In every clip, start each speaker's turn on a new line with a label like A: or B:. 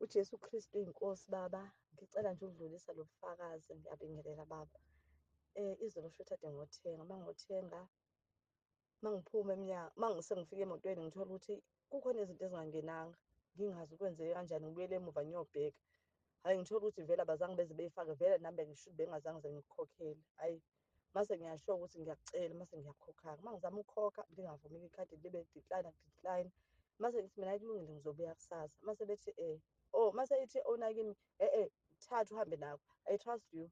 A: UJesu Kristu inkosi baba, ngicela nje ukudlulisa lo bufakazi, ngiyabingelela baba. Izolo shuthi ngothenga, mangothenga mangiphuma emnyango, mangisengifika emotweni ngithola ukuthi kukhona izinto ezingangenanga, ngingazi kwenzeke kanjani, ngibuyele emuva ngiyobheka. Hhayi, ngithola ukuthi vele abazange beze beyifake vele, nami bengisho bengazange ngize ngikukhokhele. Hhayi, mase ngiyasho ukuthi ngiyakucela, mase ngiyakhokha-ke. Uma ngizama ukukhokha lingavumi ikhadi, libe decline decline. Mase ngithi mina kulungile, ngizobuya kusasa. Mase bethi oh, mase ithi owner kimi, thatha uhambe nakho, I trust you.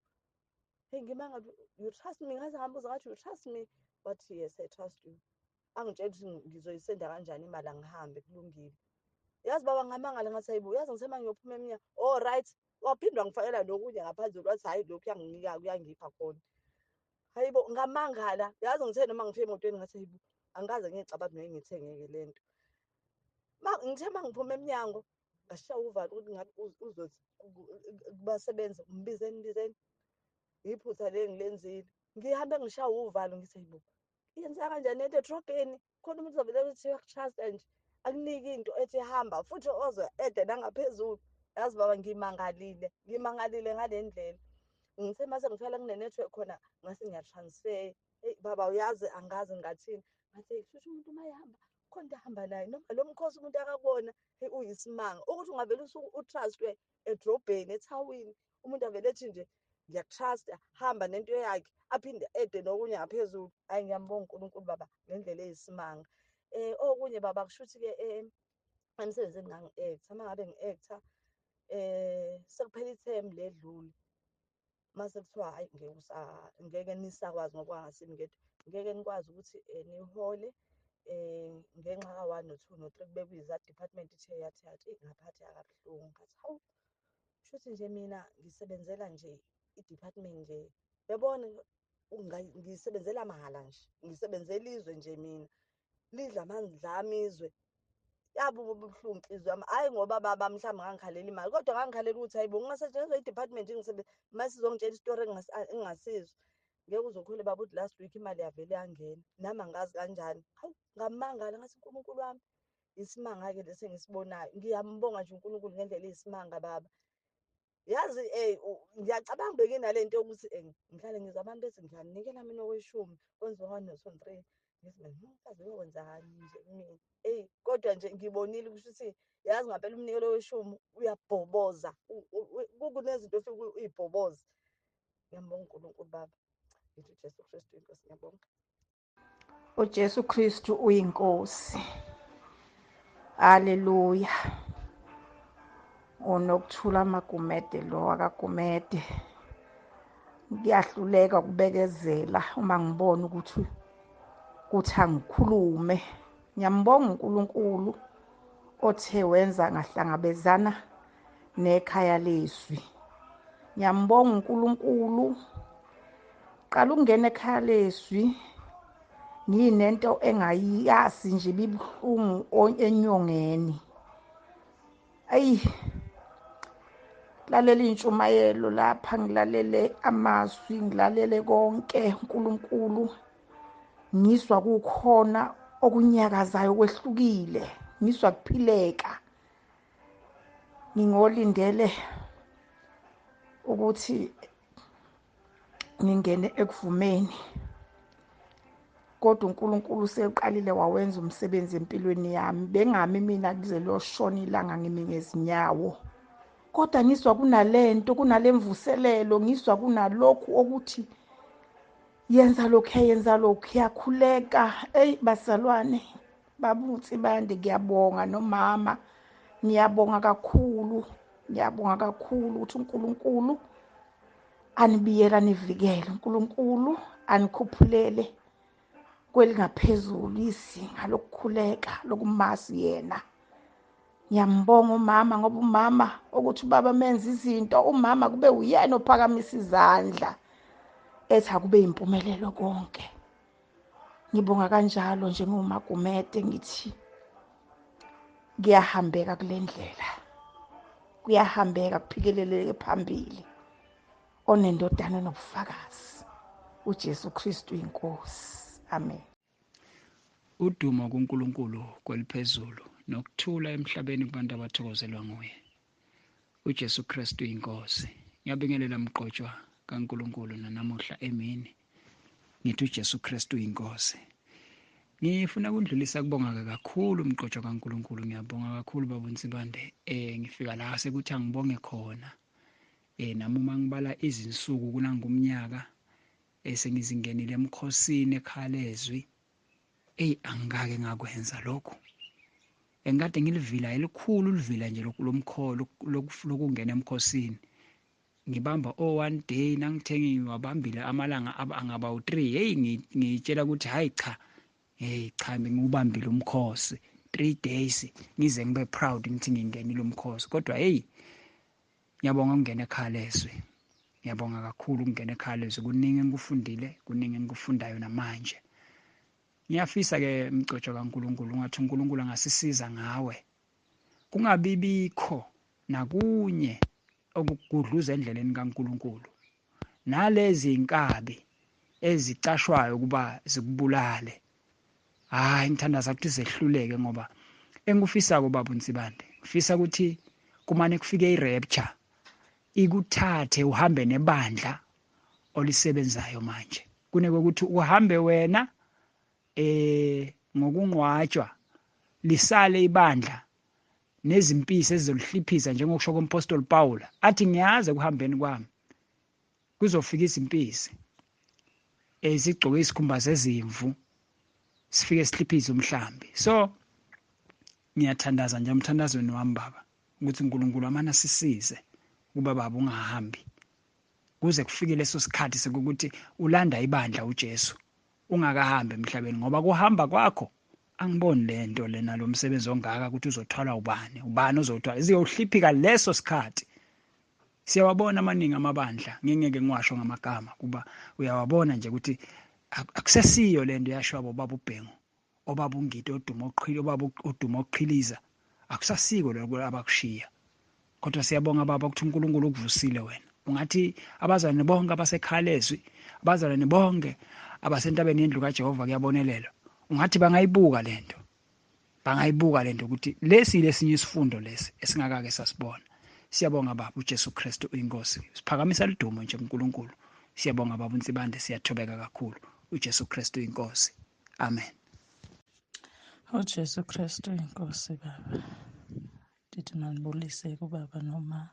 A: Hey, ngimanga, you trust me? Ngaze ngambuza ngathi, you trust me? Wathi, yes, I trust you. Angitshela ukuthi ngizoyisenda kanjani imali, angihambe, kulungile. Yazi baba, ngamangala ngathi hayibo, yazi ngithe uma ngiyophuma emnyango, oh right, waphinde wangifakela nokunye ngaphandle, wathi hhayi, lokhu uyanginika, kuyangipha khona. Hayibo, ngamangala. Yazi ngithe noma ngifike emotweni ngathi hayibo, angikaze ngiyicabanga ngeke ngithengeke le nto. Ngithe uma ngiphuma emnyango ngashaya uvalo ukuthi ngabe uzothi kubasebenzi, mbizeni mbizeni, iphutha leli ngilenzile. Ngihambe ngishaya uvalo ngithi hayibo, yenzeka kanjani lento edrobheni? Khona umuntu uzovele ukuthi uyaku-trust-a nje, akunike into ethi hamba, futhi oze ede nangaphezulu. Yazi baba, ngimangalile, ngimangalile ngale ndlela. Ngithe mase ngithola kune-network khona, ngase ngiya-transfer. Eyi baba, uyazi angazi ngathini. Ngathi kusho umuntu uma ehamba khona into ahamba nayo, noma lo mkhosi umuntu akakubona, hey, uyisimanga ukuthi ungavele u-trust-we edrobheni, ethawini, umuntu avele ethi nje ngiyaku-trust-a, hamba nento yakhe, aphinde ede nokunye ngaphezulu. Hhayi, ngiyambonga uNkulunkulu baba ngendlela eyisimanga. Okunye baba, kusho ukuthi-ke emsebenzini ngangi-act-a, uma ngabe ngi-act-a sekuphela ithemu ledlule, mase kuthiwa hhayi, ngeke ngeke nisakwazi ngoba kwangasimi ngedwa, ngeke nikwazi ukuthi nihole ngenxa ka-one no-two no-three, kubekwa department ithe yathi yathi. Eyi, ngaphatheka kabuhlungu, ngathi hawu, kushuthi nje mina ngisebenzela nje i-department nje, uyabona, ngisebenzela mahhala nje, ngisebenzela izwe nje mina, lidla amandla ami izwe. Yaba ubuhlungu inhliziyo yami, hhayi ngoba baba mhlawumbe ngangikhalela imali, kodwa ngangikhalela ukuthi hayibo, ngingasetshenziswa i-department mase izongitshela isitori engingasizwa. Ngeke uze baba ukuthi last week imali yavele yangena, nami angazi kanjani. Hawu, ngamangala ngathi uNkulunkulu wami, isimanga-ke lesi engisibonayo. Ngiyambonga nje uNkulunkulu ngendlela eyisimanga baba. Yazi ngiyacabanga benginale nto yokuthi ngihlale ngizwa abantu bethi ngiyanikela mina okweshumi, kwenziwa one no two three. Ngithi mina kaze kuyokwenzakani nje kumina. Eyi, kodwa nje ngibonile kusho ukuthi yazi ngampela umnikelo weshumi uyabhoboza, kunezinto ofike uyibhoboze. Ngiyambonga uNkulunkulu baba. Ngithi uJesu Kristu inkosi, ngiyabonga.
B: UJesu Kristu uyinkosi. Haleluya. Unokuthula amaGumede lo akaGumede. Ngiyahluleka ukubekezela uma ngibona ukuthi kuthi angikhulume. Ngiyambonga uNkulunkulu othe wenza ngahlangabezana nekhaya lezwi. Ngiyambonga uNkulunkulu. Qala ukungena ekhaya lezwi nginento engayazi nje, bibuhlungu enyongeni. Ayi, lalela intshumayelo lapha, ngilalele amazwi, ngilalele konke uNkulunkulu, ngizwa kukhona okunyakazayo kwehlukile, ngizwa kuphileka. Ngingolindele ukuthi ngingene ekuvumeni, kodwa uNkulunkulu useqalile wawenza umsebenzi empilweni yami. Bengami mina kuze liyoshona ilanga ngimi ngezinyawo, kodwa ngizwa kunalento, kunalemvuselelo, ngizwa kunalokhu okuthi yenza lokhu, yenza lokhu, yakhuleka. Eyi bazalwane, babuthi bande, ngiyabonga nomama, ngiyabonga kakhulu, ngiyabonga kakhulu ukuthi uNkulunkulu anibiyela, nivikele, uNkulunkulu anikhuphulele kwelingaphezulu izinga lokukhuleka, lokumazi yena. Ngiyambonga umama, ngoba umama ukuthi ubaba menza izinto, umama kube uyena ophakamisa izandla ethi akube impumelelo konke. Ngibonga kanjalo nje nguMagumede, ngithi kuyahambeka kule ndlela, kuyahambeka, kuphikeleleke phambili. Onendodana nobufakazi, uJesu Kristu inkosi. Amen.
C: Udumo kuNkulunkulu kweliphezulu, nokuthula emhlabeni kubantu abathokozelwa nguye. uJesu Kristu inkosi. Ngiyabingelela mqotshwa kaNkuluNkulu nanamuhla emini. Ngithi uJesu Kristu inkosi. Ngifuna ukundlulisa kubonga kakhulu mqotshwa kaNkuluNkulu. Ngiyabonga kakhulu baba Nsibande. Ngifika la sekuthi angibonge khona. Nami uma ngibala izinsuku kunangumnyaka esengizingenile emkhosini ekhalezwi. Angikake ngakwenza lokho. Engikade ngilivila elikhulu ulivila nje lomkholo lokungena emkhosini. Ngibamba o-one day nangithe ngiwabambile amalanga angaba u-3. Hey, ngiyitshela ukuthi hayi cha, hey cha, ngiwubambile umkhosi 3 days, ngize ngibe proud ngithi ngingenile umkhosi. Kodwa hey, ngiyabonga ukungena ekhalezwe. Ngiyabonga kakhulu ukungena ekhalezwe. Kuningi engikufundile, kuningi engikufundayo namanje. Ngiyafisa ke mgcotshwa kaNkuluNkulu ngathi uNkulunkulu angasisiza ngawe. Kungabibikho nakunye okugudluza endleleni kaNkuluNkulu. Nalezi inkabi ezicashwayo kuba zikubulale, hayi ngithandaza ukuthi zehluleke, ngoba engikufisako baba uNsibande, ngifisa ukuthi kumane kufike i-rapture ikuthathe uhambe nebandla olisebenzayo manje, kunekokuthi uhambe wena ngokungqwatshwa lisale ibandla nezimpisi ezizolihliphiza, njengokusho kompostoli Paul athi ngiyazi ekuhambeni kwami kuzofika izimpisi ezigcoke isikhumba zezimvu sifike sihliphize umhlambi. So ngiyathandaza nje umthandazweni wami baba ukuthi uNkulunkulu amana sisize ukuba baba ungahambi kuze kufike leso sikhathi sekukuthi ulanda ibandla uJesu ungakahambi emhlabeni, ngoba kuhamba kwakho angiboni lento lena lo msebenzi ongaka ukuthi uzothwala ubani, ubani ozothwala, iziyowuhliphika leso sikhathi. Siyawabona amaningi amabandla, ngingeke ngiwasho ngamagama kuba uyawabona nje ukuthi akusesiyo lento yasho abo baba uBhengu, obaba uNgidi oduma oqhili, obaba oduma oqhiliza, akusasiko lokho abakushiya. Kodwa siyabonga baba ukuthi uNkulunkulu ukuvusile wena. Ungathi abazalwane bonke abasekhalezwi, abazalwane bonke abasentabeni yendlu kaJehova kuyabonelelwa, ungathi bangayibuka lento, bangayibuka lento ukuthi lesi lesinye isifundo lesi esingakake sasibona. Siyabonga baba, uJesu Kristu uyinkosi. Siphakamisa lidumo nje kuNkulunkulu. Siyabonga baba uNsibande, siyathobeka kakhulu. uJesu Kristu uyinkosi. Amen.
D: uJesu Kristu uyinkosi baba. Ndithi mandibulise kubaba noma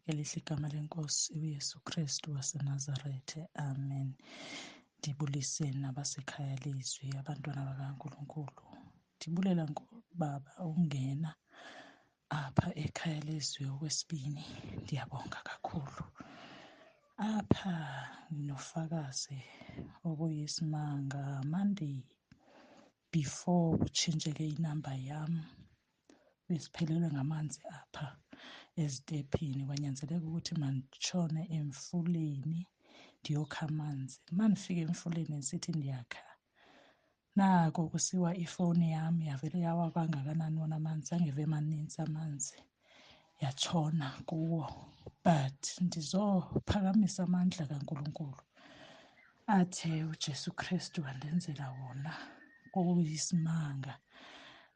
D: ngelihle igama lenkosi uYesu Kristu waseNazarethe. Amen. Ndibulise nabasekhaya lezwi, abantwana bakaNkulunkulu. Ndibulela baba ukungena apha ekhaya lezwi okwesibini. Ndiyabonga kakhulu. Apha nginofakazi okuyisimanga. Monday before kutshintsheke inamba yam, besiphelelwe ngamanzi apha ezitephini, kwanyanzeleka ukuthi manditshone emfuleni ndiyokha amanzi. Mandifika emfuleni ndisithi ndiyakha, nako kusiwa ifowuni yam, yavele yawa kangakanani wona amanzi, angeve manintsi amanzi, yatshona kuwo. But ndizophakamisa amandla kaNkulunkulu athe uJesu Kristu wandenzela wona okuyisimanga.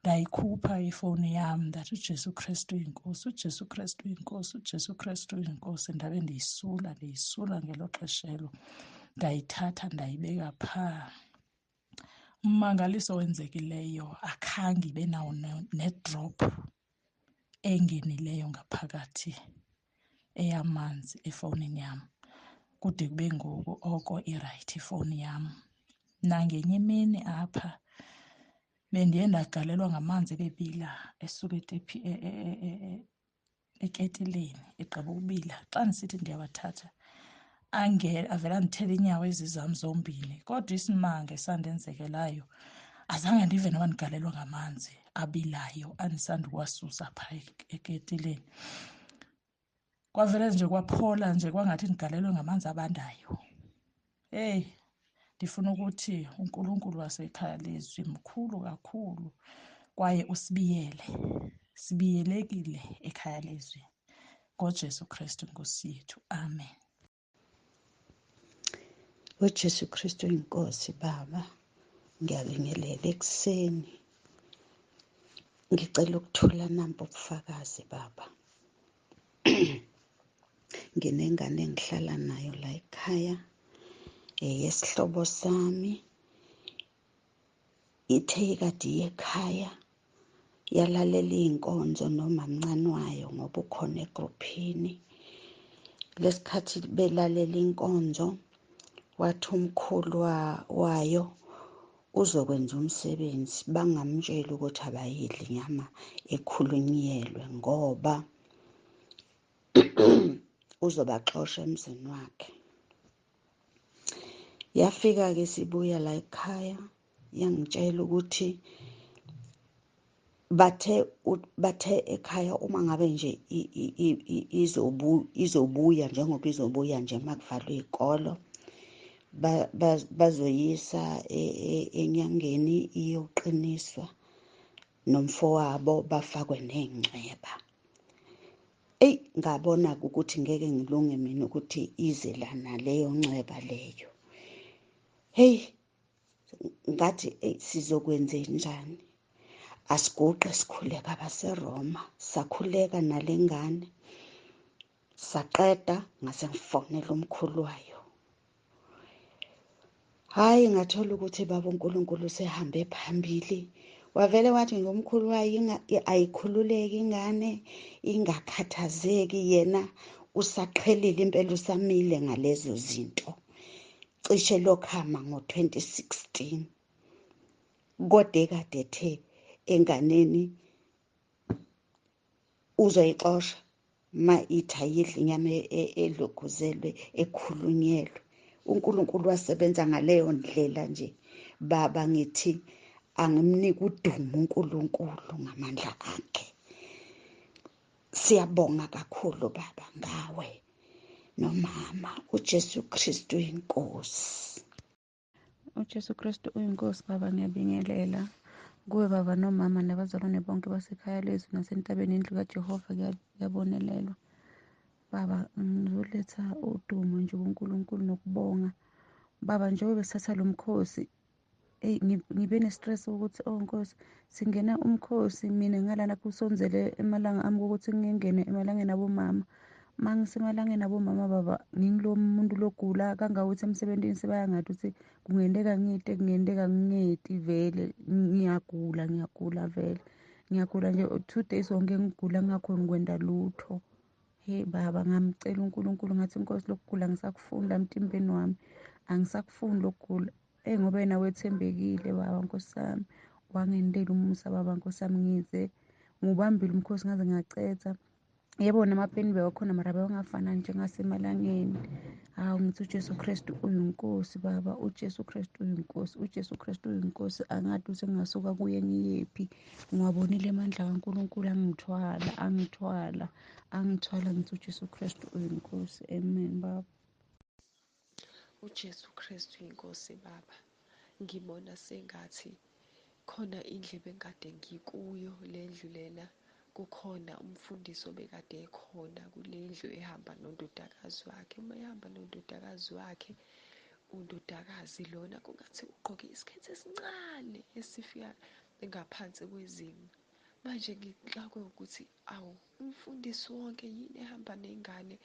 D: Ndayikhupha ifowuni yam ndathi uJesu Kristu uyinkosi, uJesu Kristu uyinkosi, uJesu Kristu uyinkosi. Ndabe ndiyisula, ndiyisula ngelo xeshelo, ndayithatha ndayibeka phaa. Ummangaliso owenzekileyo, akhange ibe nawo nedrop engenileyo ngaphakathi eyamanzi efowunini yam kude kube ngoku. Oko irayithi ifowuni yam. Nangenye imini apha bendiye ndagalelwa ngamanzi ebebila esuka eketileni, egqiba ukubila. Xa ndisithi ndiyawathatha avela andithela iinyawo ezi zam zombini. Kodwa isimanga esandenzekelayo, azange ndive noba ndigalelwa ngamanzi abilayo andisanda ukuwasusa phaa eketileni. Kwavele nje kwaphola nje kwangathi ndigalelwe ngamanzi abandayo. Heyi, ndifuna ukuthi uNkulunkulu wasekhaya lezwi mkhulu kakhulu kwaye usibiyele, sibiyelekile ekhaya lezwi ngoJesu Kristu Nkosi yethu. Amen.
E: uJesu Kristu inkosi baba, ngiyabingelela ekuseni. Ngicela ukuthola nampo ubufakazi baba. Nginengane engihlala nayo la ekhaya, eyesihlobo sami. Ithe kade iye ekhaya yalalela iy'nkonzo nomamncane wayo ngoba ukhona egruphini. Lesikhathi belalela inkonzo, wathi umkhulu wayo uzokwenza umsebenzi, bangamtsheli ukuthi abayidli inyama ekhulunyelwe ngoba uzobaxosha emzini wakhe. Yafika-ke sibuya la ekhaya, yangitshela ukuthi bathe ekhaya uma ngabe nje izobuya, njengoba izobuya nje makuvalwe iy'kolo, bazoyisa enyangeni iyoqiniswa nomfowabo, bafakwe ney'ncweba. Eyi, ngabona-ke ukuthi ngeke ngilunge mina ukuthi ize lana leyo ncweba leyo. Hheyi, ngathi eyi, sizokwenzenjani? Asiguqe sikhuleka abaseRoma. Sakhuleka nale ngane, saqeda, ngase ngifonela umkhulu wayo. Hhayi, ngathola ukuthi baba uNkulunkulu usehambe phambili. Wavele wathi ngomkhulu wayo ayikhululeki ingane, ingakhathazeki, yena usaqhelile impela, usamile ngalezo zinto. Cishe lokhama ngo-2016, kodwa ekade ethe enganeni uzoyixosha ma ithi ayidli inyama eloguzelwe ekhulunyelwe. uNkulunkulu wasebenza ngaleyo ndlela nje. Baba, ngithi angimnike udumo uNkulunkulu ngamandla akhe. Siyabonga kakhulu baba ngawe nomama. uJesu Kristu inkosi.
F: uJesu Kristu uyinkosi baba, ngiyabingelela kuwe baba nomama nabazalwane bonke basekhaya lethu nasentabeni indlu kaJehova. Kuyabonelelwa baba, ngizoletha udumo nje kuNkulunkulu nokubonga baba. Njengoba besithatha lo mkhosi, eyi, ngibe ne-stress ukuthi oh Nkosi, singena umkhosi, mina ngalana kusonzele emalanga ami ukuthi ngingene emalangeni abomama. Uma ngisemalangeni abomama baba, ngingilo muntu logula kangakuthi emsebentini sebayangathi ukuthi kungenteka ngite, kungenteka ngingeti, vele ngiyagula, ngiyagula vele, ngiyagula nje 2 days wonke ngigula, ngingakhoni kwenta lutho. Hey baba, ngamcela uNkulunkulu ngathi Nkosi, lokugula ngisakufunda emtimbeni wami, angisakufuni lokugula. Eyi, ngoba yena wethembekile baba Nkosi yami, wangendela umusa baba Nkosi yami, ngize ngubambile umkhosi ngaze ngacetha. Yebo, namapeni bewakhona mara bewangafanani njengasemalangeni. Hawu, ngithi uJesu Kristu uyinkosi baba, uJesu Kristu uyinkosi, uJesu Kristu uyinkosi. Angathi ukuthi ngingasuka kuye ngiyephi. Ngiwabonile amandla kaNkulunkulu angithwala, angithwala, angithwala. Ngithi uJesu Kristu uyinkosi. Amen baba.
G: uJesu Kristu inkosi baba. Ngibona sengathi khona indlu ebengikade ngikuyo, le ndlu lena kukhona umfundisi obekade ekhona kule ndlu ehamba nondodakazi wakhe. Uma ehamba nondodakazi wakhe, undodakazi lona kungathi ugqoke isikhethe esincane esifika ngaphansi kwezinqa. Manje ngixakwe ukuthi awu, umfundisi wonke yini ehamba nengane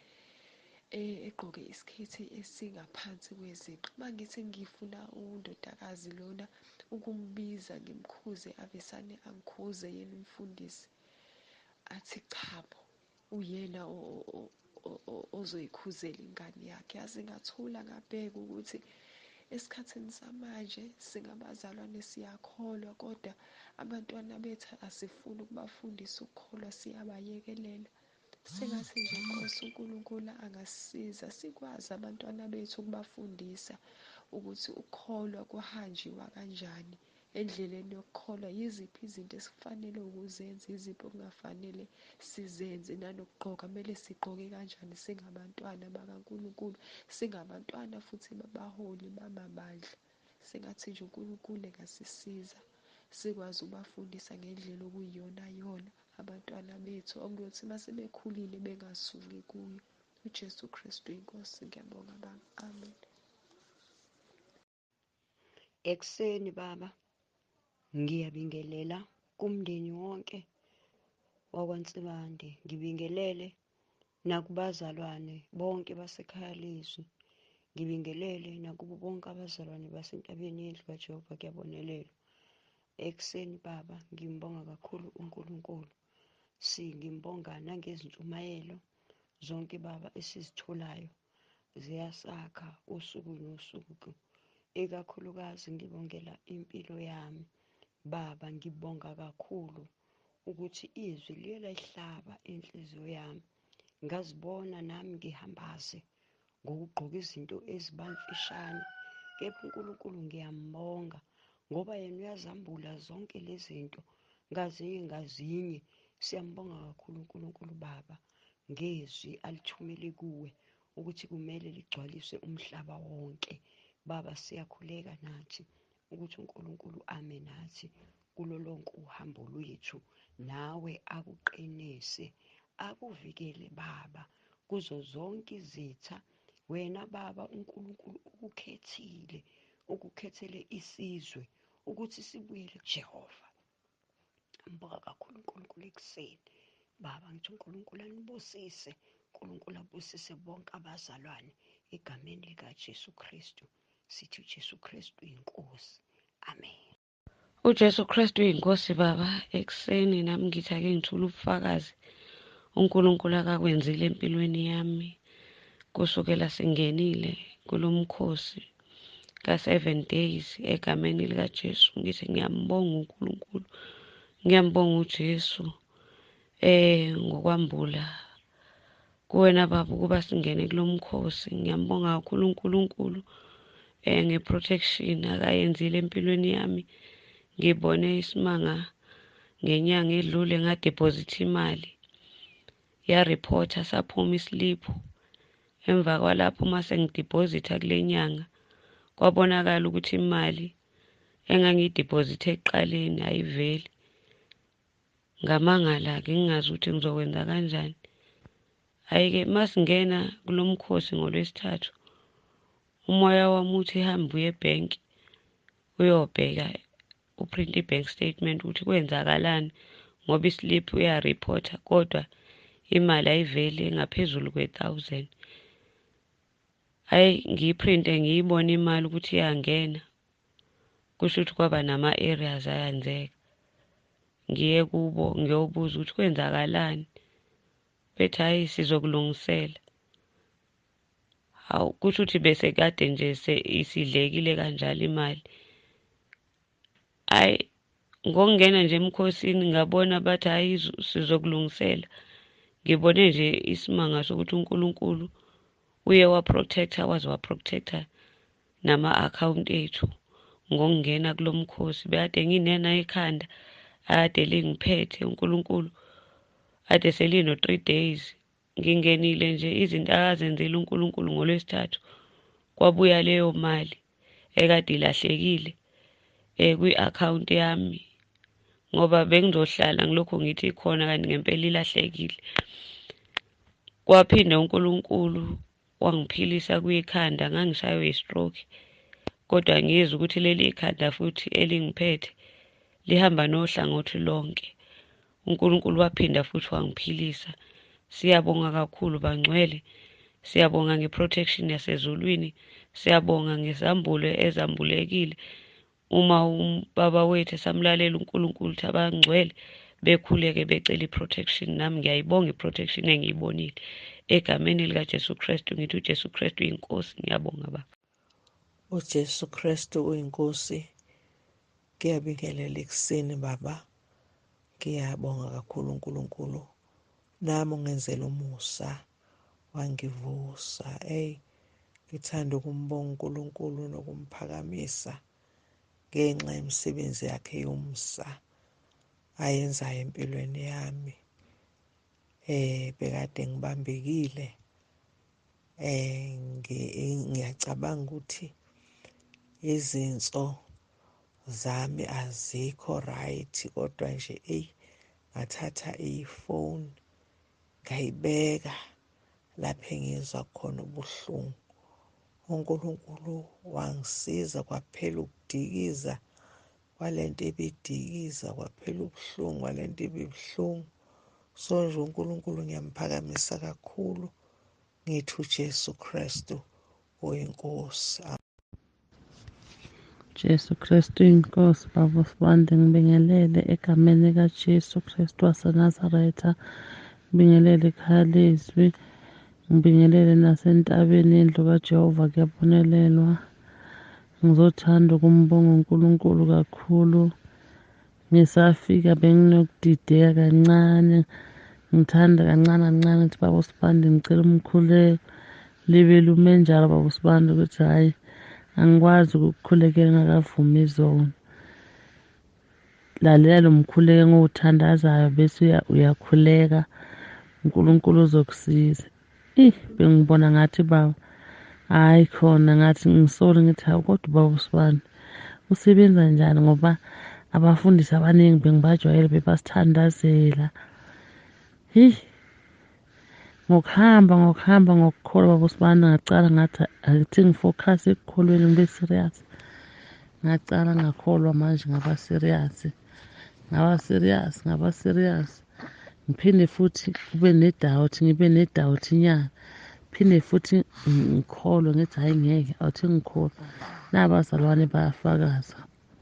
G: egqoke isikhethe esingaphansi kwezinqa. Uma ngithi ngifuna undodakazi lona ukumbiza ngimkhuze, avesane angikhuze yena umfundisi, athi chabo, uyena ozoyikhuzela ingane yakhe. Yazi ngathula ngabheka ukuthi esikhathini samanje singabazalwane siyakholwa, kodwa abantwana bethu asifuni ukubafundisa ukukholwa, siyabayekelela. Sengathi nje Nkosi uNkulunkulu angasisiza sikwazi abantwana bethu ukubafundisa ukuthi ukukholwa kuhanjiwa kanjani endleleni yokukholwa, yiziphi izinto esifanele ukuzenza, yiziphi okungafanele sizenze, nanokugqoka kumele sigqoke kanjani singabantwana bakaNkulunkulu, singabantwana futhi babaholi bamabandla. Sengathi nje uNkulunkulu engasisiza sikwazi ukubafundisa ngendlela okuyiyona yona abantwana bethu, okuyothi uma sebekhulile bengasuki kuyo. uJesu Kristu inkosi. Ngiyabonga baba, amen.
H: Ekuseni baba, ngiyabingelela kumndeni wonke wakwaNsibande, ngibingelele Nakubazalwane bonke basekhaya lezwi, ngibingelele nakubo bonke abazalwane basentabeni yendlu kaJehova kuyabonelelwa. Ekuseni baba, ngimbonga kakhulu uNkulunkulu. Ngimbonga nangezintshumayelo zonke baba esizitholayo, ziyasakha usuku nosuku. Ikakhulukazi ngibongela impilo yami baba, ngibonga kakhulu ukuthi izwi liye layihlaba inhliziyo yami. Ngazibona nami ngihambaze ngokugqoka izinto ezibamfishane, kepha uNkulunkulu ngiyambonga ngoba yena uyazambula zonke lezi zinto ngazinye ngazinye. Siyambonga kakhulu uNkulunkulu baba ngezwi alithumele kuwe ukuthi kumele ligcwaliswe umhlaba wonke. Baba, siyakhuleka nathi ukuthi uNkulunkulu ame nathi kulo lonke uhambo lwethu, nawe akuqinise, akuvikele baba kuzo zonke izitha. Wena baba uNkulunkulu ukukhethile, ukukhethele isizwe ukuthi sibuyele kuJehova. Ngibonga kakhulu uNkulunkulu ekuseni baba, ngithi uNkulunkulu anibusise, uNkulunkulu abusise bonke abazalwane egameni likaJesu Kristu. Sithi uJesu Kristu inkosi, amen.
I: UJesu Kristu uyinkosi baba. Ekuseni nami ngithi ake ngithule ubufakazi uNkulunkulu akakwenzile empilweni yami kusukela singenile kulomkhosi ka-7 days egameni likaJesu. Ngithi ngiyambonga uNkulunkulu, ngiyambonga uJesu ngokwambula kuwena baba ukuba singene kulomkhosi. Ngiyambonga kakhulu uNkulunkulu ngeprotection akayenzile empilweni yami. Ngibone isimanga ngenyanga edlule, ngadeposit imali ya-reporter, saphuma isliphu. Emva kwalapho uma sengidepositha kule nyanga kwabonakala ukuthi imali engangiyideposithe ekuqaleni ayiveli. Ngamangala-ke ngingazi ukuthi ngizokwenza kanjani. Hhayi-ke masingena kulo mkhosi ngoLwesithathu, umoya wami uthi hamba uye ebhenki uyobheka, uprint i-bank statement ukuthi kwenzakalani, ngoba islip uyareporta kodwa imali ayiveli engaphezulu kwe-1000. Hhayi, ngiyiprinte ngiyibone imali ukuthi iyangena, kusho ukuthi kwaba nama-areas ayenzeka. Ngiye kubo ngiyobuza ukuthi kwenzakalani, bethi hhayi sizokulungisela. Hawu, kusho ukuthi bese kade nje isidlekile kanjalo imali. Hhayi, ngokungena nje emkhosini ngabona bathi hhayi sizokulungisela. Ngibone nje isimanga sokuthi uNkulunkulu uye waprotecta, waze waprotecta nama-akhawunti ethu ngokungena kulo mkhosi. Bekade nginena ekhanda akade lingiphethe uNkulunkulu, ade selino-3 days ngingenile nje. Izinto akazenzile uNkulunkulu ngoLwesithathu, kwabuya leyo mali ekade ilahlekile kwi-akhawunti yami, ngoba bengizohlala ngilokhu ngithi ikhona kanti ngempela ilahlekile. Kwaphinde uNkulunkulu wangiphilisa kwikhanda, ngangishaywe i-stroke, kodwa ngizwa ukuthi leli khanda futhi elingiphethe lihamba nohlangothi lonke. uNkulunkulu waphinda futhi wangiphilisa. Siyabonga kakhulu bangcwele, siyabonga ngeprotection yasezulwini, siyabonga ngezambulo ezambulekile. Uma ubaba wethu esamlalela uNkulunkulu ukuthi abangcwele bekhuleke becela i-protection, nami ngiyayibonga i-protection engiyibonile egameni likaJesu Kristu. Ngithi uJesu Kristu uyinkosi. Ngiyabonga baba.
J: UJesu Kristu uyinkosi. Ngiyabingelela ekuseni baba, ngiyabonga kakhulu uNkulunkulu nami ungenzela umusa wangivusa. Ey, ngithanda ukumbonga uNkulunkulu nokumphakamisa ngenxa yemisebenzi yakhe yomsa ayenzayo empilweni yami. Bekade ngibambekile, ngiyacabanga ukuthi izinso zami azikho right, kodwa nje eyi ngathatha ifoni ngayibeka lapho engizwa khona ubuhlungu. uNkulunkulu wangisiza, kwaphela ukudikiza kwalento ebidikiza, kwaphela ubuhlungu kwalento ebibuhlungu. So nje uNkulunkulu ngiyamphakamisa kakhulu, ngithi uJesu Kristu uyiNkosi.
K: Jesu Kristu inkosi. Baba Sibande, ngibingelele egameni likaJesu Kristu waseNazaretha, ngibingelele ekhaya lezwi, ngibingelele nasentabeni yendlu kaJehova kuyabonelelwa. Ngizothanda ukumbonga uNkulunkulu kakhulu. Ngisafika benginokudideka kancane, ngithanda kancane kancane ukuthi baba Sibande ngicela umkhuleko, libe lume njalo baba Sibande ukuthi hhayi angikwazi ukukukhulekela ngingakavumi izono. Lalela lo mkhuleko engiwuthandazayo bese uyakhuleka, uNkulunkulu uzokusiza. Bengibona ngathi baba, hhayi khona ngathi ngisole ngithi hawu kodwa ubaba uSibande usebenza njani, ngoba abafundisi abaningi bengibajwayele bebasithandazela. Ngokuhamba ngokuhamba ngokukholwa baba uSibande ngacala ngathi akuthi ngifocus ekukholweni ngibe serious. Ngacala ngakholwa manje ngaba serious, ngaba serious, ngaba serious. Ngiphinde futhi kube ne-doubt, ngibe ne-doubt nyana, phinde futhi ngikholwe ngithi hhayi ngeke, awuthi ngikholwe. Nabazalwane bayafakaza.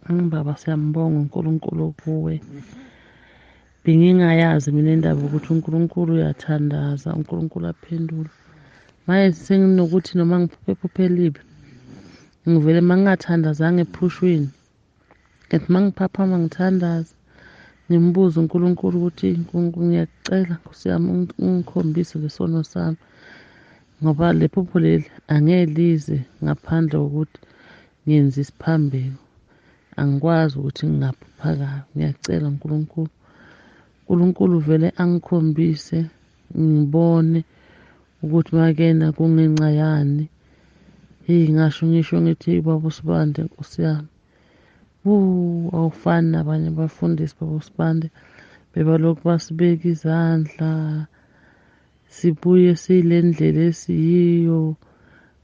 K: Baba siyambonga uNkulunkulu kuwe. Bengingayazi mina indaba ukuthi uNkulunkulu uyathandaza, uNkulunkulu aphendule. Manje senginokuthi noma ngiphuphe iphupho elibi, ngivele uma ngingathandazanga ephushweni, ngithi uma ngiphaphama ngithandaza, ngimbuze uNkulunkulu ukuthi Nkulunkulu ngiyakucela Nkosi yami ungikhombise lesono sami, ngoba le phupho leli angeke lize ngaphandle kokuthi ngenze isiphambeko. Angikwazi ukuthi ngingaphupha kabi, ngiyacela uNkulunkulu. uNkulunkulu vele angikhombise ngibone ukuthi makena kungenxa yani. Heyi ngasho ngisho ngithi baba uSibande Nkosi yami, awufani nabanye abafundisi baba uSibande, bebalokhu basibeka izandla sibuye siyile ndlela esiyiyo,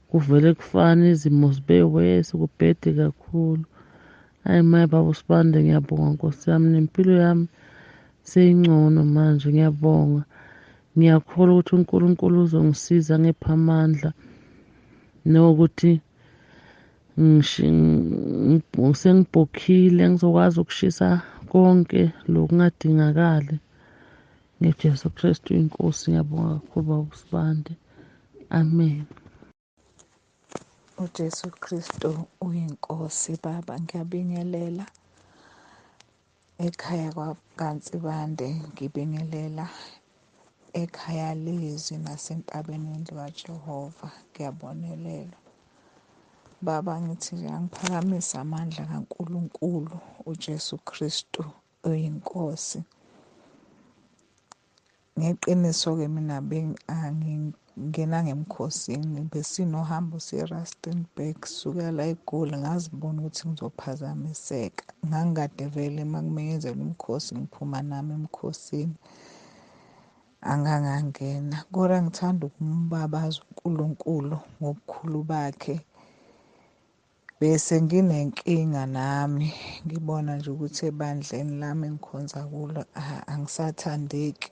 K: kuvele kufane izimo zibe worse, kubhede kakhulu. Hhayi maye baba uSibande ngiyabonga Nkosi yami, nempilo yami seyingcono manje, ngiyabonga. Ngiyakholwa ukuthi uNkulunkulu uzongisiza ngepha amandla nokuthi sengibhokhile ngizokwazi ukushisa konke lokungadingakali. NgeJesu Kristu inkosi, ngiyabonga kakhulu baba uSibande. Amen.
L: UJesu Kristu uyinkosi baba, ngiyabingelela ekhaya kwaNsibande, ngibingelela ekhaya lezwi nasentabeni yendlu kaJehova, ngiyabonelelwa. Baba ngithi nje angiphakamisa amandla kaNkulunkulu uJesu Kristu uyinkosi. Ngeqiniso-ke mina angingenanga emkhosini, besinohambo siye-Rustenburg suka la eGoli, ngazibona ukuthi ngizophazamiseka. Ngangikade vele uma kumenyezelwa umkhosi ngiphuma nami emkhosini, angangangena. Kodwa ngithanda ukumbabaza uNkulunkulu ngobukhulu bakhe. Bese nginenkinga nami, ngibona nje ukuthi ebandleni lami engikhonza kulo angisathandeki,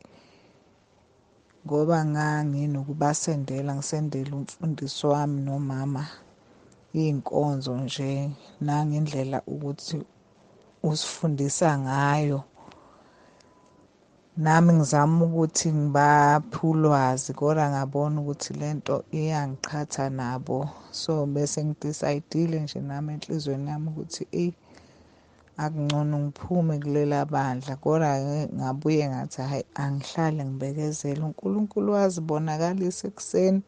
L: ngoba nganginokubasendela, ngisendela umfundisi wami nomama iy'nkonzo nje nangendlela ukuthi usifundisa ngayo. Nami ngizama ukuthi ngibaphe ulwazi, kodwa ngabona ukuthi lento iyangiqhatha nabo. So bese ngidecide-ile nje nami enhliziyweni yami ukuthi eyi akungcono ngiphume kulela bandla. Kodwa-ke ngabuye ngathi hhayi angihlale ngibekezele, uNkulunkulu wazibonakalisa ekuseni.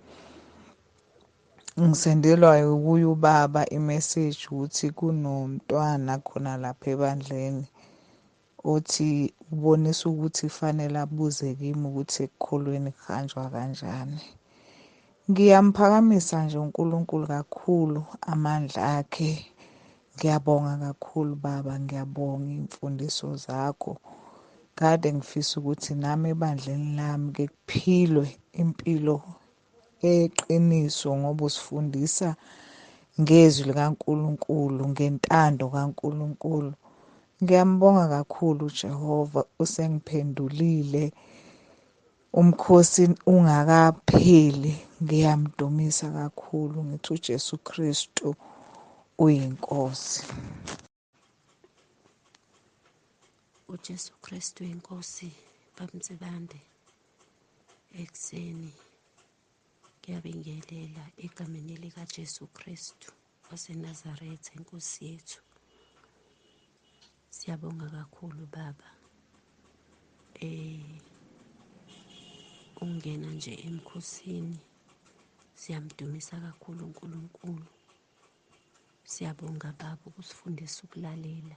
L: Ngisendelwa kuye ubaba imeseji ukuthi kunomntwana khona lapha ebandleni othi ubonisa ukuthi kufanele abuze kimi ukuthi ekukholweni kuhanjwa kanjani. Ngiyamphakamisa nje uNkulunkulu kakhulu amandla akhe. Ngiyabonga kakhulu baba, ngiyabonga iy'mfundiso zakho. Kade ngifisa ukuthi nami ebandleni lami ke kuphilwe impilo eqiniso, ngoba usifundisa ngezwi likaNkulunkulu, ngentando kaNkulunkulu. Ngiyambonga kakhulu uJehova, usengiphendulile. Umkhosi ungakapheli ngiyamdumisa kakhulu, ngithi uJesu Kristu uyinkosi.
M: UJesu Kristu inkosi bamtsibande ekuseni ngiyabingelela egameni likaJesu Kristu waseNazaretha inkosi yethu. Siyabonga kakhulu baba. Ungena nje emkhosini siyamdumisa kakhulu uNkulunkulu. Siyabonga baba ukusifundisa ukulalela.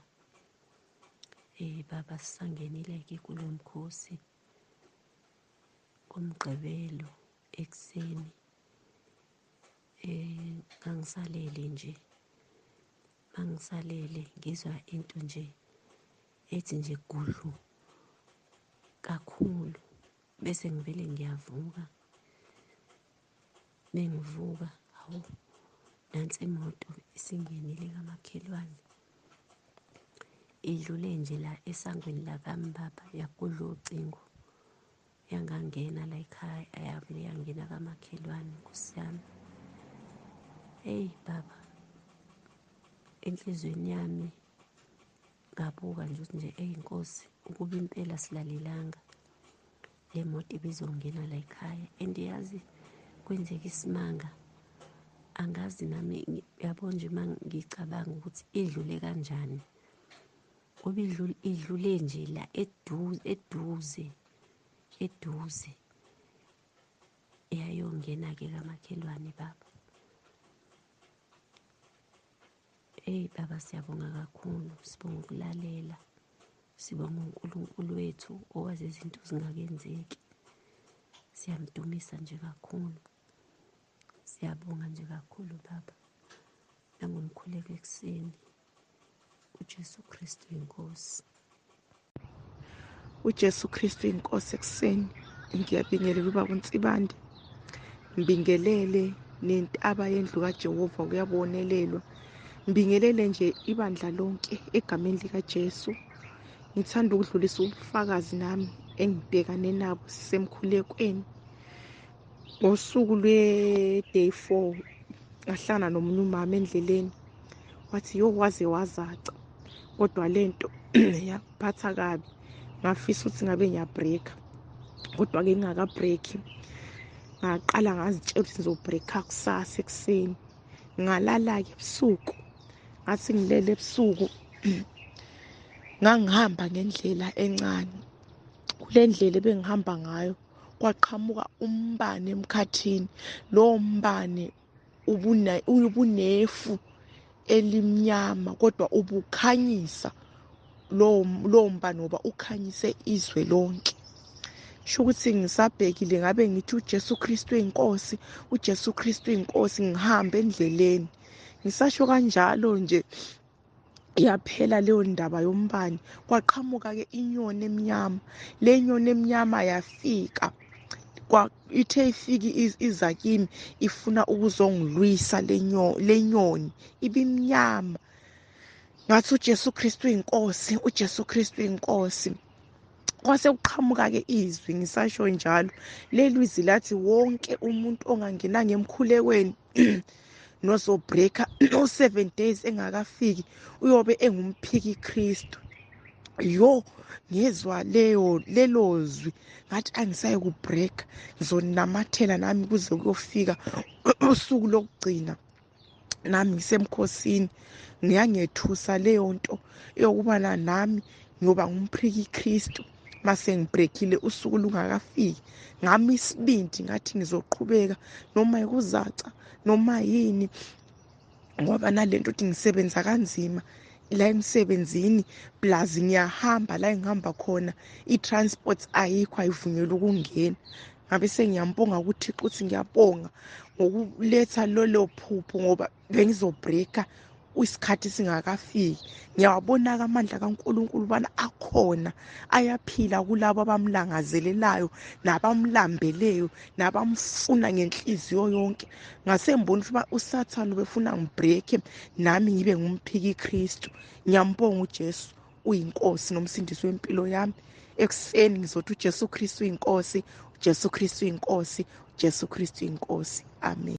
M: Baba sisangenile-ke kulo mkhosi ngoMgqibelo ekuseni. Ngangisalele nje, mangisalele ngizwa into nje ethi nje gudlu kakhulu, bese ngivele ngiyavuka. Mengivuka, hawu, nansi imoto isingenile kamakhelwane, idlule nje la esangweni lakambaba, yagudla ucingo, yangangena la ekhaya, yavele yangena kamakhelwane. Nkosi yami, eyi baba, enhliziyweni yami ngabuka nje ukuthi nje, eyi Nkosi, ukuba impela silalelanga le moto ibizongena la ekhaya. And yazi kwenzeka isimanga, angazi nami, yabo nje uma ngicabanga ukuthi idlule kanjani, ngoba idlule nje la eduze eduze eduze, eyayongena-ke kamakhelwane baba. Eyi baba, siyabonga kakhulu, sibonga ukulalela, sibonga uNkulunkulu wethu owazi izinto zingakenzeki. Siyamdumisa nje kakhulu, siyabonga nje kakhulu baba, nangomkhuleko ekuseni. uJesu Kristu inkosi.
N: uJesu Kristu inkosi ekuseni. Ngiyabingelela ubaba uNsibande, ngibingelele nentaba yendlu kaJehova kuyabonelelwa, ngibingelele nje ibandla lonke egameni likaJesu. Ngithanda ukudlulisa ubufakazi nami engibhekane nabo sisemkhulekweni. Ngosuku lwe-day 4 ngahlangana nomunye umama endleleni, wathi yo waze wazaca, kodwa lento yakuphatha kabi, ngafisa ukuthi ngabe ngiyabreaka, kodwa-ke ngingakabreaki ngaqala ngazitshela ukuthi ngizobreaka kusasa ekuseni. Ngalala-ke ebusuku, ngathi ngilele ebusuku ngangihamba ngendlela encane. Kule ndlela ebengihamba ngayo kwaqhamuka umbane emkhathini. Lowo mbane ubunefu elimnyama, kodwa ubukhanyisa lowo mbane ngoba ukhanyise izwe lonke. Sho ukuthi ngisabhekile ngabe ngithi uJesu Kristu inkosi, uJesu Kristu inkosi, ngihambe endleleni. Ngisasho kanjalo nje yaphela leyo ndaba yombane, kwaqhamuka-ke inyoni emnyama. Le nyoni emnyama yafika, ithe ifika iza kimi ifuna ukuzongilwisa le nyoni ibimnyama. Ngathi uJesu Kristu inkosi, uJesu Kristu inkosi. Kwase kuqhamuka-ke izwi, ngisasho njalo leli izwi lathi wonke umuntu ongangenanga emkhulekweni nozobreaka u-7 days engakafiki uyobe engumphiki Kristu. Yo, ngezwa lelo zwi, ngathi angisayi kubreaka, ngizonamathela nami kuze kuyofika usuku lokugcina nami ngisemkhosini. Ngiyangethusa leyo nto yokuba nami ngiyoba ngumphiki Kristu mase ngibreakile usuku lungakafiki. Ngami isibindi ngathi ngizoqhubeka noma ikuzaca noma yini, ngoba nalento ukuthi ngisebenza kanzima la emsebenzini, plus ngiyahamba la engihamba khona i-transport ayikho, ayivunyelwe ukungena. Ngabe sengiyambonga kuThixo ukuthi ngiyabonga ngokuletha lolo phupho, ngoba bengizobreaka isikhathi singakafiki. Ngiyawabona-ke amandla kaNkulunkulu ubana akhona, ayaphila kulabo abamlangazelelayo nabamlambeleyo nabamfuna ngenhliziyo yonke. Ngase ngibona ukuthi uSathane ubefuna ngibreake nami ngibe ngumphiki Kristu. Ngiyambonga uJesu, uyinkosi nomsindisi wempilo yami. Ekuseni ngizothi uJesu Kristu uyinkosi, Jesu Kristu inkosi, Jesu Kristu inkosi. Amen.